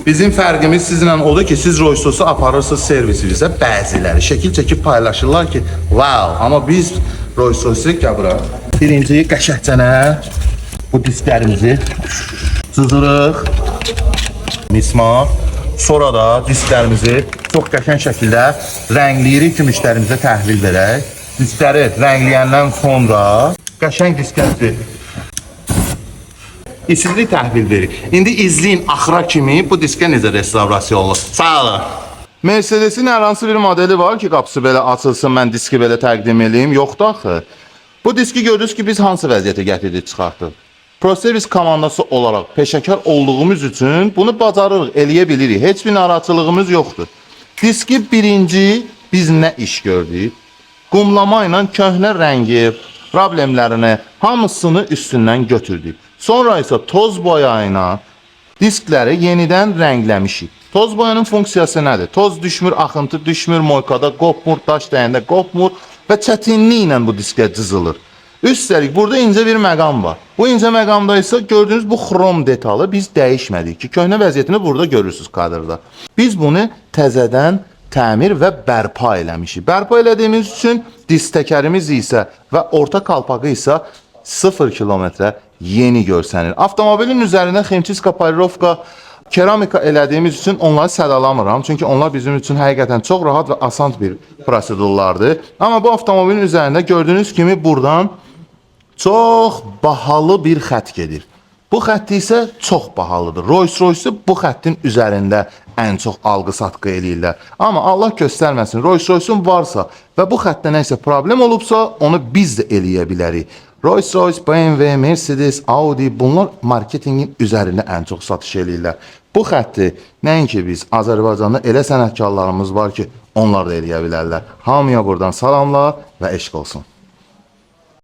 Bizim fərqimiz sizinlə odur ki, siz Rolls Royce-u aparırsınız servisimizə, bəziləri şəkil çəkib paylaşırlar ki, wow, amma biz Rolls Royce-u gəl bura. Birinci qəşəngcənə bu disklərimizi cızırıq. Mismar. Sonra da disklərimizi çox qəşəng şəkildə rəngləyirik ki, müştərimizə təhvil verək. Diskləri rəngləyəndən sonra qəşəng disklərimizi İsizlik təhvil verir. İndi izləyin axıra kimi bu diskə necə restavrasiya olunur. Sağ olun. Mercedesin hər hansı bir modeli var ki, qapısı belə açılsın, mən diski belə təqdim eləyim. Yoxdur axı. Bu diski gördünüz ki, biz hansı vəziyyətə gətirdik, çıxartdıq. ProServis komandası olaraq peşəkar olduğumuz üçün bunu bacarırıq, eləyə bilirik. Heç bir narahatçılığımız yoxdur. Diski birinci biz nə iş gördük? Qumlama ilə köhnə rəngi, problemlərini hamısını üstündən götürdük. Sonra isə toz boya ilə diskləri yenidən rəngləmişik. Toz boyanın funksiyası nədir? Toz düşmür, axıntı düşmür, moykada qopmur, daş dəyəndə qopmur və çətinliklə bu diskə cızılır. Üstəlik burada incə bir məqam var. Bu incə məqamda isə gördüyünüz bu xrom detalı biz dəyişmədik ki, köhnə vəziyyətini burada görürsüz kadrda. Biz bunu təzədən təmir və bərpa eləmişik. Bərpa elədiyimiz üçün disk təkərimiz isə və orta kalpağı isə 0 kilometrə yeni görsənir. Avtomobilin üzərində ximçiska, polirovka, keramika elədiyimiz üçün onları sadalamıram. Çünki onlar bizim üçün həqiqətən çox rahat və asan bir prosedurlardır. Amma bu avtomobilin üzərində gördüyünüz kimi buradan çox bahalı bir xətt gedir. Bu xətt isə çox bahalıdır. Rolls Royce-u bu xəttin üzərində ən çox alqı-satqı eləyirlər. Amma Allah göstərməsin, Rolls Royce-un varsa və bu xəttdə nə isə problem olubsa, onu biz də eləyə bilərik. Rolls Royce, BMW, Mercedes, Audi bunlar marketinqin üzərində ən çox satış eləyirlər. Bu xətti nəinki biz Azərbaycanda elə sənətkarlarımız var ki, onlar da eləyə bilərlər. Hamıya buradan salamlar və eşq olsun.